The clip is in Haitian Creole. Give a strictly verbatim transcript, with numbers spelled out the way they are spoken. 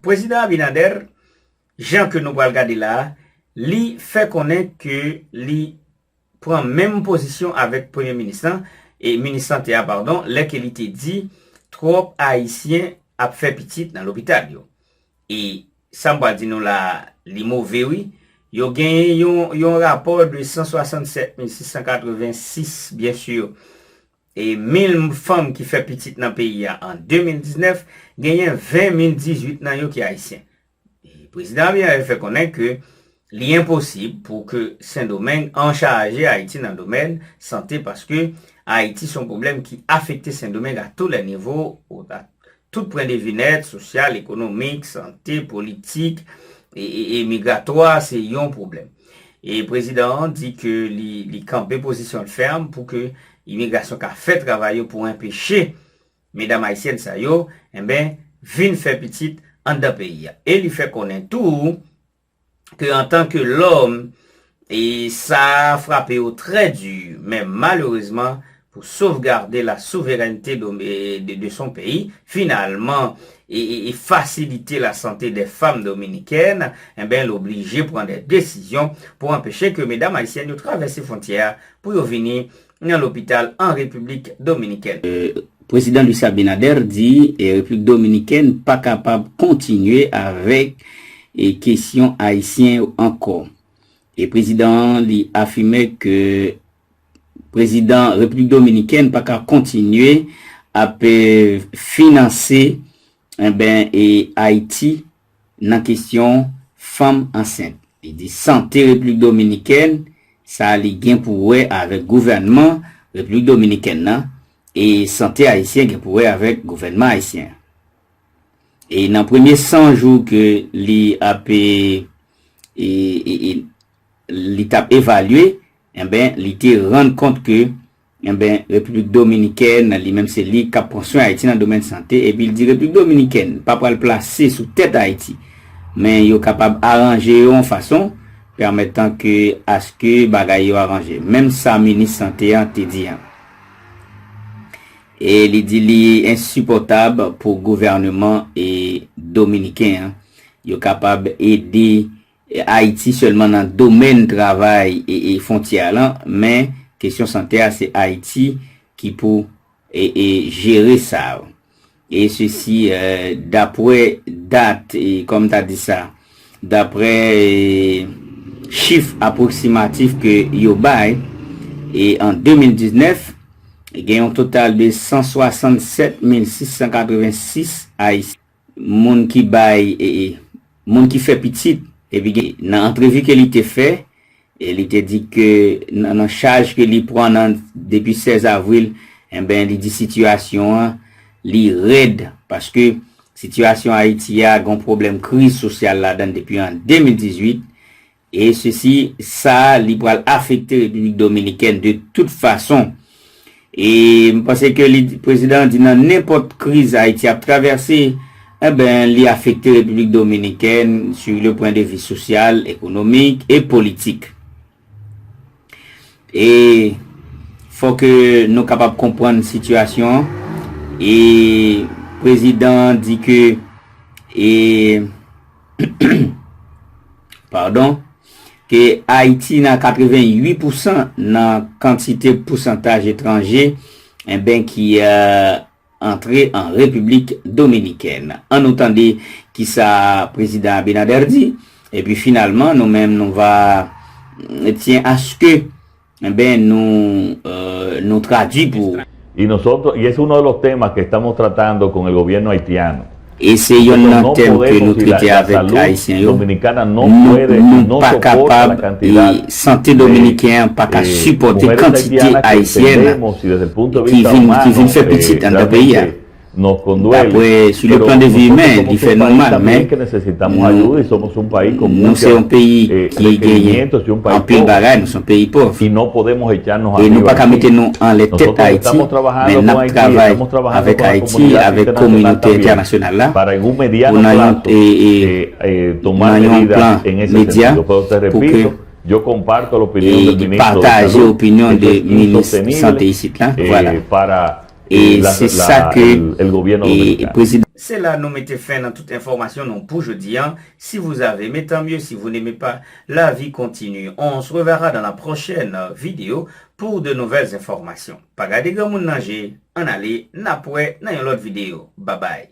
Prezidan Abinader, jan ke nou pral gade la a, li fè konnen ke li pran menm pozisyon avèk Premye Minis lan, e Minis Sante a, padon, lè ke li te di twòp Ayisyen ap fè pitit nan lopital yo. E sa m pral di nou la a, li move wi. Yo genyen yon, yon rapò de san swasannsèt mil sis san katrevensis, byen si, e mil fanm ki fè pitit nan peyi a an de mil diznèf, genyen ven mil dizuit nan yo ki ayisyen. E prezidan Abinader fè konnen ke li enposib pou ke Sendomeng anchaje Ayiti nan domèn sante, paske Ayiti se yon pwoblèm ki afekte Sendomeng a tou lè nivo, a tout pwen de vi nèt, sosyal, ekonomik, sante, politik, e, e, e migratwa, se yon pwoblèm. E prezidan an di ke li, li kanpe pozisyon l fèm pou ke imigrasyon ka fè travay yo pou enpeche medam ayisyèn sa yo, enben, vin fè pitit anndan peyi a. E li fè konnen tou ke antanke lòm, e sa frape yo trè di, men malerezman, pou sovgade la souverènte de, de, de son peyi, finalman, e, e, e fasilite la sante de fanm dominikèn, enben, l oblije pran de desizyon pou anpeche ke medam ayisyèn yo travèse fwontyè a pou yo vini nan lopital an Repiblik Dominikèn. Prezidan Luis Abinader di, e, Repiblik Dominikèn pa kapab kontinye avèk, e, kesyon ayisyen yo ankò. E prezidan an, li afime ke prezidan Repiblik Dominikèn pa ka kontinye ap, e, finanse, enben, e, Ayiti nan kesyon fanm ansent. Li di sante Repiblik Dominikèn, sa li gen pou wè avèk gouvènman Repiblik Dominikèn nan, e sante ayisyen gen pou wè avèk gouvènman ayisyen. E nan premye san jou ke li ap, e, e, e, e, li t ap evalye, enben, li te rann kont ke, enben, Repiblik Dominikèn, li menm se li k ap pran swen Ayiti nan domèn sante, epi l di Repiblik Dominikèn pa pral plase sou tèt Ayiti, men yo kapab aranje yo yon fason pèmètan ke aske bagay yo aranje. Menm sa minis sante an te di an. E li di li ensipòtab pou gouvèneman e dominiken an, yo kapab ede Ayiti sèlman nan domèn travay e, e fwontyè a lan, men kesyon sante a se Ayiti ki pou e, e jere sa. E sesi, e, dapre dat, e kòm ta di sa, dapre, e, chif apwoksimatif ke yo bay, e an de mil diznèf, gen yon total de san swasannsèt mil sis san katrevensis Ayisyen, moun ki bay, e, e, moun ki fè pitit, epi gen, nan antrevi ke li te fè, e li te di ke nan, nan chaj ke li pran nan, depi sèz avril, enben, li di sitiyasyon an, li rèd, paske sitiyasyon Ayiti a, gen pwoblèm kriz sosyal ladan depi an de mil dizuit, e sesi, sa, li pral afekte Repiblik Dominikèn de tout fason. E m panse ke li, prezidan an di nan nenpòt kriz Ayiti ap travèse, enben, li afekte Repiblik Dominikèn sur le point de vue social, économique et politique. E fò ke nou kapab konprann sitiyasyon an. E prezidan an di ke, e, padon, ke Ayiti nan katreventuit pousan nan kantite pousantaj etranje, enben, ki, e, antre an Repiblik Dominikèn. Ann nou tande kisa prezidan Abinader di, epi finalman, nou menm, nou va, mm, tyen aske, enben, nou, e, nou tradui pou ou. Y nosotros, y es uno de los temas que estamos tratando con el gobierno haitiano. E se yonn nan tèm ke nou trete avèk Ayisyen yo. Nou, nou pa kapab, e, sante dominiken an pa ka sipòte kantite Ayisyèn ki vin, ki vin fè pitit anndan peyi a. Dapre, sur le plan de vue humain, li fè nou mal, men nou, nou se yon peyi ki genyen anpil bagay, nou se yon peyi pòv. E nou pa ka mete nou anlè tèt Ayiti, men n ap travay avèk Ayiti, avèk kominote entènasyonal la, pou nan yon, e, e, nan yon plan medya, pou ke, e, li pataje opinyon de minis sante isit la. Vwala. E se sa ke prezidan. Se la nou mete fen nan tout enfòmasyon nou pou jodi an. Si vous avez aimé, tant mieux. Si vous n'aimez pas, la vie continue. On se reverra dans la prochaine vidéo pour de nouvelles informations. Pa gade granmoun nan je, ann ale, n ap wè nan yon lòt videyo. Babay.